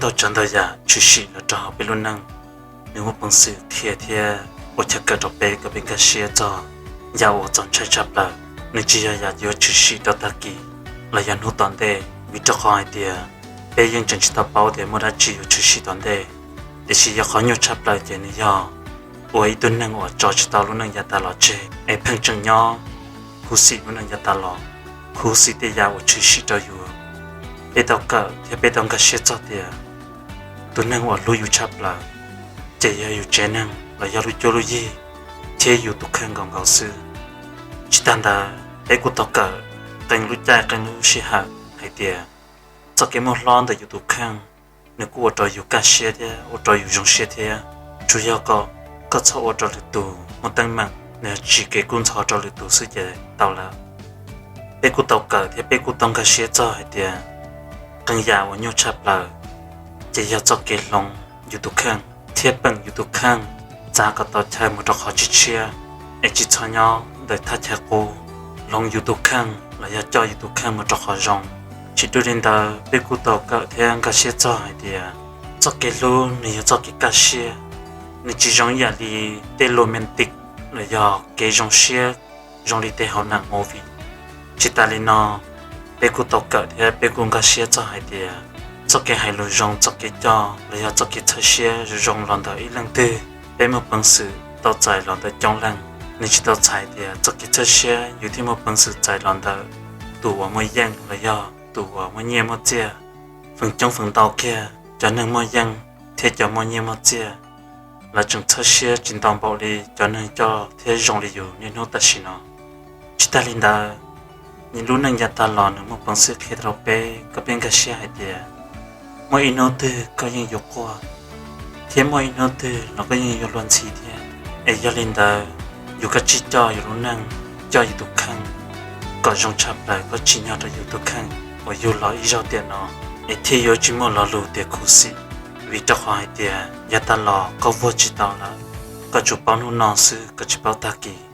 tau cov ntau yam tshwm sim los rau hauv peb lub neej. Nws muaj peev xwm qhia thiab ua chaw kawm rau peb kom peb nkag siab txog yam uas txaus ntshai tshaj plaws. Nws tsis yog yam yuav tshwm sim rau tag kis los yog hnub tom ntej, vim rau qhov hais tias peb yeej tseem tsis tau paub tias muaj dab tsi yuav tshwm sim tom ntej. Tiam sis yog qhov nyuaj tshaj plaws ces nws yog ua ib tug neeg uas tso tsis tau lub neej yav tas los tseg es pheej tseem nyob khuv xim lub neej yav tas los, khuv xim tej yam uas tshwm sim rau yus. Peb tau kawm thiab peb tau nkag siab txog tias tus neeg uas hlub yus tshaj plaws ces yog yus tsev neeg los yog lub cuab lub yig thiab yus tus kheej nkaus nkaus xwb. Tsis tas ntawd peb kuj tau kawm qee lub caij qee lub sij hawm hais tias txoj kev muab hlob ntawm yus tus kheej nws kuj ua rau yus kaj siab thiab ua rau yus zoo siab thiab. Tsuas yog kom koj txhob ua rau lwm tus muaj teeb meem, nws tsis kev kub ntxhov rau lwm tus xwb ces tau lawm. Peb kuj tau kawm thiab peb kuj tau nkag siab txog hais tias qee yam uas nyuaj tshaj plaws ces yog txoj kev hloov yus tus kheej thiab peem yus tus kheej txav kom tau chaw mus rau qhov tshiab tshiab es tsis txhob nyob ntawm thaj chaw qub. Hloov yus tus kheej los yog coj yus tus kheej mus rau qhov zoo. Tsis dua li ntawd peb kuj tau kawm thiab nkag siab txog hais tias txoj kev hlub nws yog txoj kev kaj siab, nws tsis zoo ib yam li tej romantic los yog kev zoo siab zoo li tej hauv neeg movie. Tsis tas li no, peb kuj tau kawm thiab peb kuj nkag siab txog hais tias txoj kev hais lus zoo, txoj kev coj los yog txoj kev txhawb siab zoo zoo los ntawm ib leej twg, peb muaj peev xwm tau txais los ntawm coob leej. Nws tsis tau txhais tias txoj kev txhawb siab yus thiaj muaj peev xwm txais los ntawm tus uas muaj yeej los yog tus uas muaj nyiaj muaj txiaj. Feem coob feem ntau kiag cov neeg muaj yeej thiab cov muaj nyiaj muaj txiaj lawv tseem txhawb siab tsis ntau npaum li cov neeg coj thiab zoo li yus niaj hnub tam sim no. Tsis tas li ntawd, lub neej yav tas los nws muaj peev xwm qhia rau peb kom peb nkag siab hais tias muaj ib hnub twg koj yeej yuav quaj, thiab muaj ib hnub twg los koj yeej yuav luag ntxhi thiab. Es yog li ntawd, yus kav tsij coj yus lub neej, coj yus tus kheej kom zoo tshaj plaws kom tsim nyog rau yus tus kheej uas yug los ib zaug tiam no, es thiaj yuav tsis muaj lo lus tias khuv xim. Vim rau qhov hais tias yav tas los koj vuag tsis tau lawm, koj tsuas paub hnub no xwb koj tsis paub tag kis.